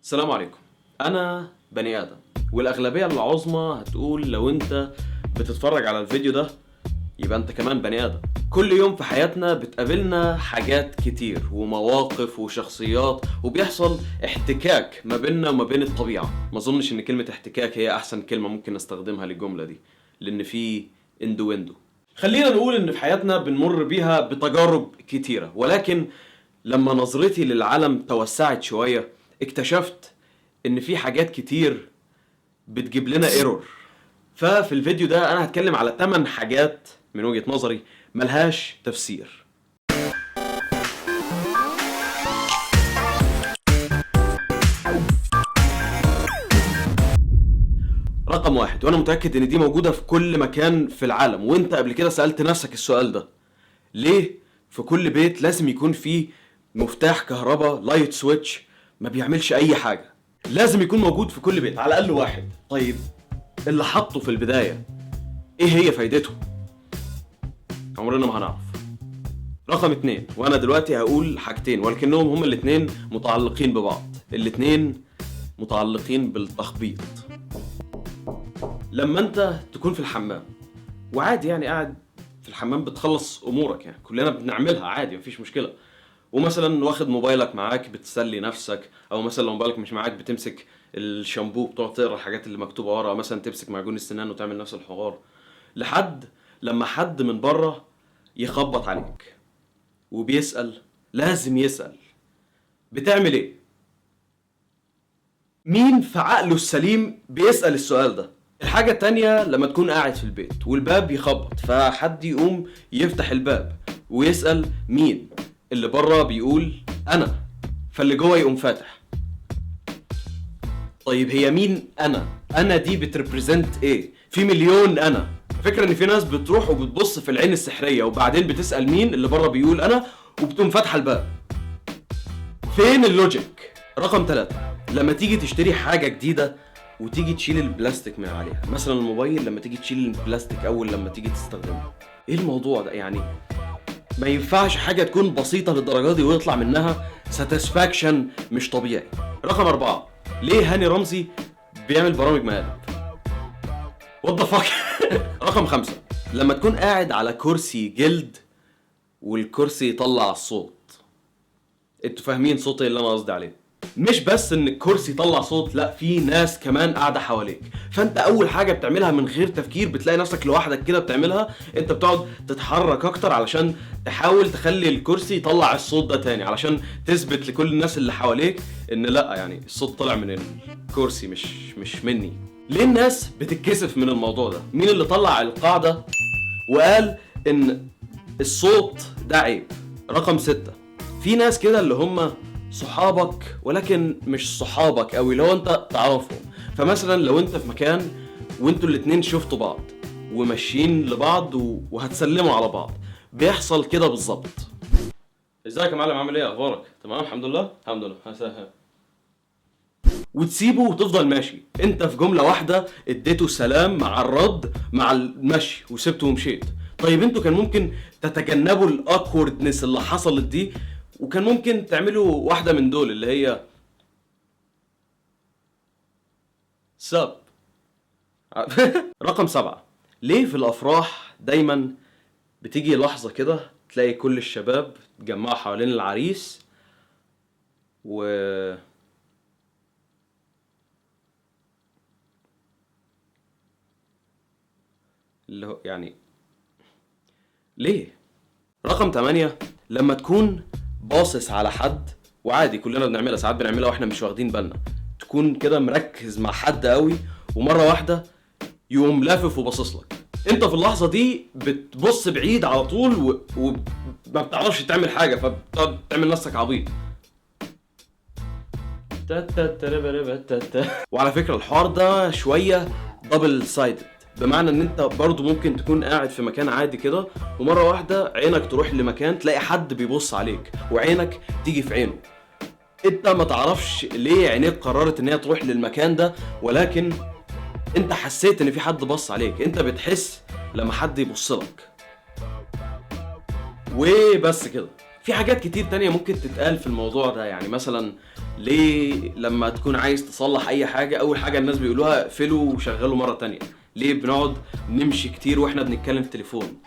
السلام عليكم. انا بني ادم، والاغلبيه العظمى هتقول لو انت بتتفرج على الفيديو ده يبقى انت كمان بني ادم. كل يوم في حياتنا بتقابلنا حاجات كتير ومواقف وشخصيات، وبيحصل احتكاك ما بيننا وما بين الطبيعة. ما اظنش ان كلمة احتكاك هي احسن كلمة ممكن نستخدمها للجملة دي، لان في innuendo. خلينا نقول ان في حياتنا بنمر بيها بتجارب كتيرة، ولكن لما نظرتي للعالم توسعت شوية اكتشفت ان في حاجات كتير بتجيب لنا error. ففي الفيديو ده انا هتكلم على 8 حاجات من وجهة نظري ملهاش تفسير. رقم 1، وانا متأكد ان دي موجودة في كل مكان في العالم، وانت قبل كده سألت نفسك السؤال ده: ليه في كل بيت لازم يكون فيه مفتاح كهرباء light switch ما بيعملش اي حاجة؟ لازم يكون موجود في كل بيت على الاقل واحد. طيب اللي حطه في البداية ايه هي فايدته؟ عمرنا ما هنعرف. رقم 2، وانا دلوقتي هقول حاجتين ولكنهم هما الاتنين متعلقين ببعض، الاتنين متعلقين بالتخبيط. لما انت تكون في الحمام وعادي يعني قاعد في الحمام بتخلص امورك، يعني كلنا بنعملها عادي مفيش مشكلة، ومثلا واخد موبايلك معاك بتسلي نفسك، او مثلا لو موبايلك مش معاك بتمسك الشامبو بتقعد تقرا الحاجات اللي مكتوبة ورا، او مثلا تمسك معجون السنان وتعمل نفس الحوار، لحد لما حد من بره يخبط عليك وبيسأل، لازم يسأل بتعمل ايه؟ مين في عقله السليم بيسأل السؤال ده؟ الحاجة التانية، لما تكون قاعد في البيت والباب يخبط، فحد يقوم يفتح الباب ويسأل مين؟ اللي بره بيقول أنا، فاللي جوه يقوم فاتح. طيب هي مين أنا؟ أنا دي بت represent إيه؟ في مليون أنا. فكرة إن في ناس بتروح وبتبص في العين السحرية وبعدين بتسأل مين؟ اللي بره بيقول أنا، وبتقوم فاتحة الباب. فين ال logic؟ رقم 3، لما تيجي تشتري حاجة جديدة وتيجي تشيل البلاستيك من عليها، مثلا الموبايل لما تيجي تشيل البلاستيك أول لما تيجي تستخدمه، إيه الموضوع ده؟ يعني ما ينفعش حاجة تكون بسيطة للدرجة دي ويطلع منها satisfaction مش طبيعي. رقم 4، ليه هاني رمزي بيعمل برامج مقالب؟ What the fuck؟ رقم 5، لما تكون قاعد على كرسي جلد والكرسي يطلع الصوت. انتوا فاهمين صوت ايه اللي انا قصدي عليه؟ مش بس ان الكرسي يطلع صوت، لا في ناس كمان قاعدة حواليك، فانت اول حاجة بتعملها من غير تفكير بتلاقي نفسك لوحدك كده بتعملها، انت بتقعد تتحرك اكتر علشان تحاول تخلي الكرسي يطلع الصوت ده تاني، علشان تثبت لكل الناس اللي حواليك ان لا يعني الصوت طلع من الكرسي مش مني. ليه الناس بتتكسف من الموضوع ده؟ مين اللي طلع القاعدة وقال ان الصوت ده عيب؟ رقم 6، في ناس كده اللي هم صحابك ولكن مش صحابك قوي، لو انت تعرفهم. فمثلا لو انت في مكان وانتوا الاتنين شفتوا بعض وماشيين لبعض وهتسلموا على بعض، بيحصل كده بالظبط. ازيك يا معلم، عامل ايه، اخبارك؟ تمام الحمد لله، الحمد لله. وتسيبه وتفضل ماشي. انت في جملة واحدة اديته سلام مع الرد مع المشي وسبته ومشيت. طيب انتوا كان ممكن تتجنبوا ال awkwardness اللي حصلت دي، وكان ممكن تعملوا واحدة من دول اللي هي sup. رقم 7، ليه في الأفراح دايما بتيجي لحظة كده تلاقي كل الشباب اتجمعوا حوالين العريس و اللي هو يعني ليه؟ رقم 8، لما تكون باصص على حد، وعادي كلنا بنعملها، ساعات بنعملها واحنا مش واخدين بالنا، تكون كده مركز مع حد قوي ومرة واحدة يقوم لافف وباصص لك، انت في اللحظة دي بتبص بعيد على طول وما بتعرفش تعمل حاجة، فبتقعد تعمل نفسك عبيط. وعلى فكرة الحوار ده شوية double sided، بمعنى ان انت برضو ممكن تكون قاعد في مكان عادي كده ومرة واحدة عينك تروح لمكان تلاقي حد بيبص عليك وعينك تيجي في عينه، انت ما تعرفش ليه عينيك قررت ان هي تروح للمكان ده، ولكن انت حسيت ان في حد بص عليك، انت بتحس لما حد يبص لك. وبس كده. في حاجات كتير تانية ممكن تتقال في الموضوع ده، يعني مثلا ليه لما تكون عايز تصلح اي حاجة اول حاجة الناس بيقولوها اقفلوا وشغلوا مرة تانية؟ ليه بنقعد نمشي كتير واحنا بنتكلم في تليفون؟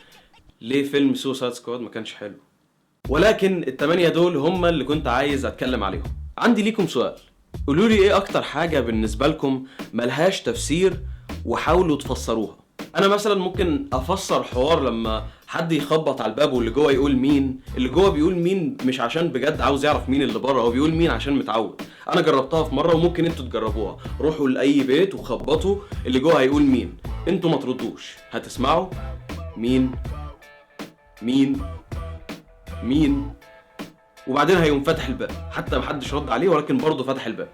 ليه فيلم Suicide Squad ما كانش حلو؟ ولكن التمانية دول هم اللي كنت عايز اتكلم عليهم. عندي ليكم سؤال، قولوا لي ايه اكتر حاجة بالنسبة لكم ملهاش تفسير وحاولوا تفسروها. انا مثلا ممكن افسر حوار لما حد يخبط على الباب واللي جوه يقول مين، اللي جوه بيقول مين مش عشان بجد عاوز يعرف مين اللي بره، هو بيقول مين عشان متعود. انا جربتها في مرة وممكن انتوا تجربوها، روحوا لاي بيت وخبطوا، اللي جوه هيقول مين، انتوا ما تردوش، هتسمعوا مين مين مين، وبعدين هيقوم فاتح الباب، حتى محدش رد عليه ولكن برضه فتح الباب.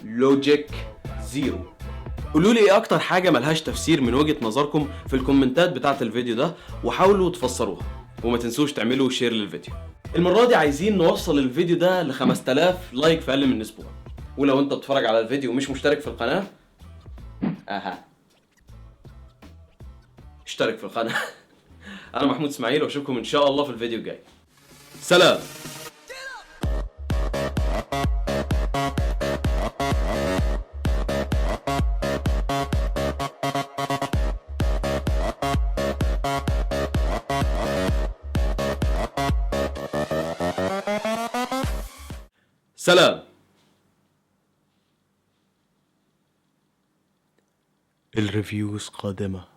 logic zero. قولوا لي ايه اكتر حاجة ملهاش تفسير من وجهه نظركم في الكومنتات بتاعه الفيديو ده، وحاولوا تفسروها، وما تنسوش تعملوا share للفيديو. المرة دي عايزين نوصل الفيديو ده ل 5000 like في اقل من اسبوع، ولو انت بتتفرج على الفيديو ومش مشترك في القناة، اها اشترك في القناة. انا محمود اسماعيل، واشوفكم ان شاء الله في الفيديو الجاي. سلام. سلام. ال reviews قادمة.